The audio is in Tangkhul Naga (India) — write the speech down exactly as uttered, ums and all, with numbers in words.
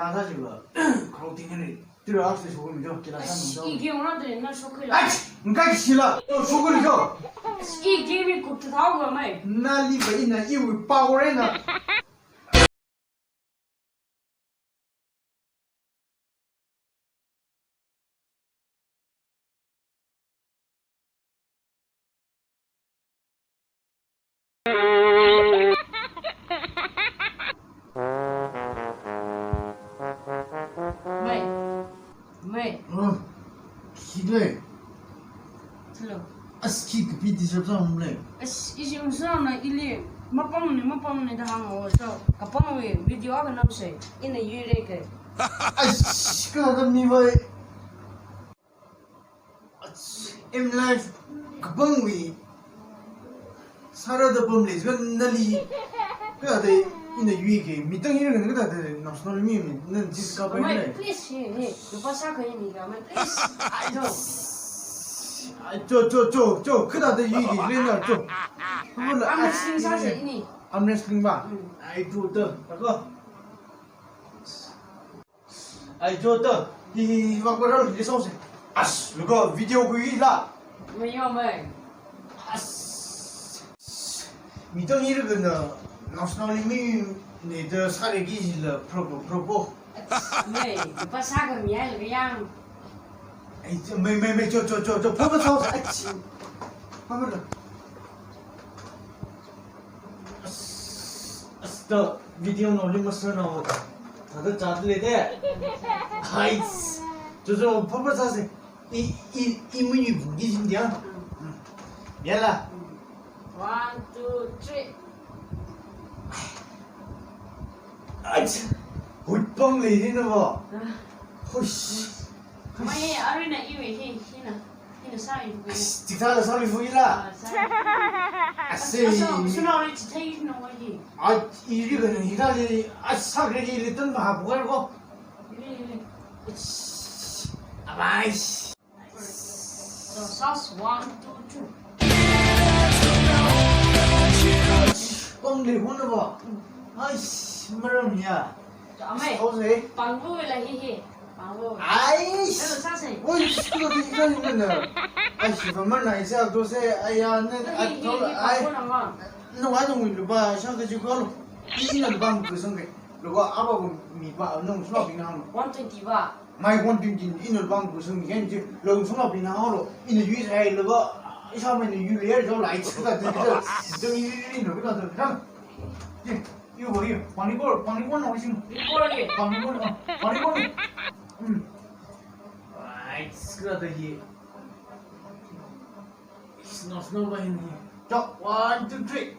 Asa jiba, kharao ting ni. Tira aksai shokhuilu jo, kila san jo. I game rāda na shokhuila. Ai, ngai shila, to shokhuilu jo. I game mi kup ta thao ga mai. Nali ba ina iwui power na. Mai. Mai. Ah, khi lei. Hello. As khi kapi disturb sāmlei. As, ishi masāna ili mapangna, mapangna da hānga so. Kapangwui video akha namsei. Ina yuirei ke. As, kathāda mi vai. Ach, M Live kapangwui sāra da pamlei, chiakha nali kathāda ina yuike, mi tang hi rākana kathāda naoshinao mi, mi, nana jis ka pai mai, lei. Please, he, he, lupā shākha hi mi ka mai, please. Ai, jo. Ai, jo, jo, jo, jo, kathāda yuike, lei na, jo. Arm wrestling sāsei ini. Arm wrestling ba? Mm. Ai, jo, jo, jo. Ai, jo, to, hi, hi, hi, vak barao, hi, song se. As, luko, video khuila. Mai yo, mai. As. Mi tang hi rākana, naoshinao mi, ni da sāra ki jila, propo, propo. Mai, lupā shākha mi ai, lei yang. Ai, mai, mai, mai, jo, jo, jo, jo, propo, song se, ai, chi. Propo, lo. As, as, to, video no li masāna o. Thāda chāda lei de. Hai. Jo, jo, propo sāsei. I, i, i mui ni bung ki jin dia. Yala. One, two, three. Ach. Hui pang lei ni na bo. Ah. Hush. Mai, arui na iwui hi, hina. Hina sāi fu. As, tikta la sāli fu ila. Ah, sāi. Asi. Aso, suna ri chithei no wa hi. Ai, i ri ga ni hila li, ai, sākri li tan ba ha bu ko. Li, li. Abai. So, sauce, one, two, three. Pang lei hon ba. Mm. Ai, maram ya. Amei. Sauce. Pangwui la hi hi. Pangwui. Ai. Hello, sāsei. Oi, school di kan ni na. Ai, shi ba mana isa to se, ai ya, ne, hi, ai, hi, to, hi, ai. Pangwui na ma. No, ai, no, lupā, shākha ji ko lo. I, ina lupā mu kusang ke. Lupā, aba ko mi ba, no, so bi na. One twenty ba. Mai one twenty, ina lupā mu kusang ke, ji, lo, so bi na lo. Ina yu sai lupā, isa mai ni yu le, jo lai, chika, chika, chika, ina, ina, ina, ina, ina. Ji. Yo, yo, pangli ko, pangli ko na, isin. Pangli ko, pangli ko na, pangli ko na. Hmm. Right, screw the here. It's not, not by him here. Chop, one, two, three.